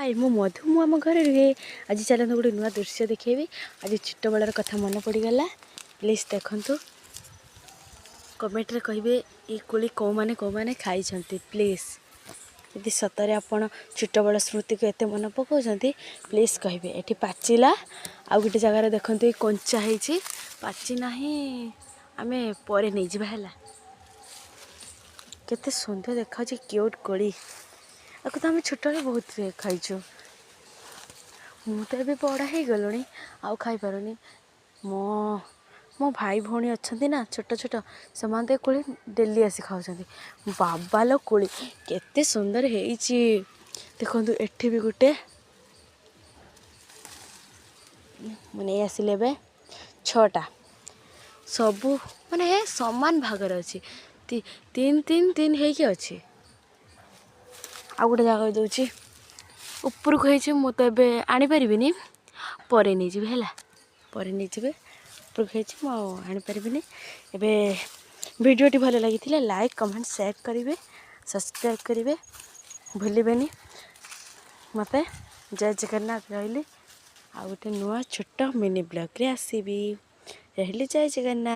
ହାଏ, ମୁଁ ମଧୁ, ମୁଁ ଆମ ଘରେ ରୁହେ। ଆଜି ଚାଲନ୍ତୁ, ଗୋଟେ ନୂଆ ଦୃଶ୍ୟ ଦେଖେଇବି। ଆଜି ଛୋଟବେଳର କଥା ମନେ ପଡ଼ିଗଲା। ପ୍ଲିଜ୍ ଦେଖନ୍ତୁ, କମେଣ୍ଟରେ କହିବେ ଏ କୋଳି କେଉଁମାନେ କେଉଁମାନେ ଖାଇଛନ୍ତି। ପ୍ଲିଜ୍, ଯଦି ସତରେ ଆପଣ ଛୋଟବେଳ ସ୍ମୃତିକୁ ଏତେ ମନେ ପକାଉଛନ୍ତି, ପ୍ଲିଜ୍ କହିବେ। ଏଠି ପାଚିଲା, ଆଉ ଗୋଟେ ଜାଗାରେ ଦେଖନ୍ତୁ, ଏଇ କଞ୍ଚା ହେଇଛି, ପାଚି ନାହିଁ। ଆମେ ପରେ ନେଇଯିବା, ହେଲା? କେତେ ସୁନ୍ଦର ଦେଖାଯାଉଛି, କ୍ୟୁଟ୍ କୋଳି। ଆକୁ ତ ଆମେ ଛୋଟବେଳେ ବହୁତ ଖାଇଛୁ। ମୁଁ ତ ଏବେ ବଡ଼ ହେଇଗଲୁଣି, ଆଉ ଖାଇପାରୁନି। ମୋ ମୋ ଭାଇ ଭଉଣୀ ଅଛନ୍ତି ନା ଛୋଟ ଛୋଟ, ସେମାନେ ତ ଏ କୋଳି ଡେଲି ଆସି ଖାଉଛନ୍ତି। ବାବାଲୋ, କୋଳି କେତେ ସୁନ୍ଦର ହେଇଛି ଦେଖନ୍ତୁ। ଏଠି ବି ଗୋଟେ ମୁଁ ନେଇ ଆସିଲି ଏବେ ଛଅଟା। ସବୁ ମାନେ ସମାନ ଭାଗରେ ଅଛି, ତିନି ତିନି ତିନି ହେଇକି ଅଛି। ଆଉ ଗୋଟେ ଜାଗାକୁ ଦେଉଛି, ଉପରକୁ ହେଇଛି। ମୁଁ ତ ଏବେ ଆଣିପାରିବିନି, ପରେ ନେଇଯିବି, ହେଲା? ପରେ ନେଇଯିବେ। ଉପରକୁ ହେଇଛି, ମୁଁ ଆଉ ଆଣିପାରିବିନି ଏବେ। ଭିଡ଼ିଓଟି ଭଲ ଲାଗିଥିଲେ ଲାଇକ୍, କମେଣ୍ଟ, ସେୟାର କରିବେ, ସବସ୍କ୍ରାଇବ୍ କରିବେ ଭୁଲିବେନି ମୋତେ। ଜୟ ଜଗନ୍ନାଥ, ରହିଲି। ଆଉ ଗୋଟେ ନୂଆ ଛୋଟ ମିନି ବ୍ଲଗ୍ରେ ଆସିବି। ରହିଲି, ଜୟ ଜଗନ୍ନାଥ।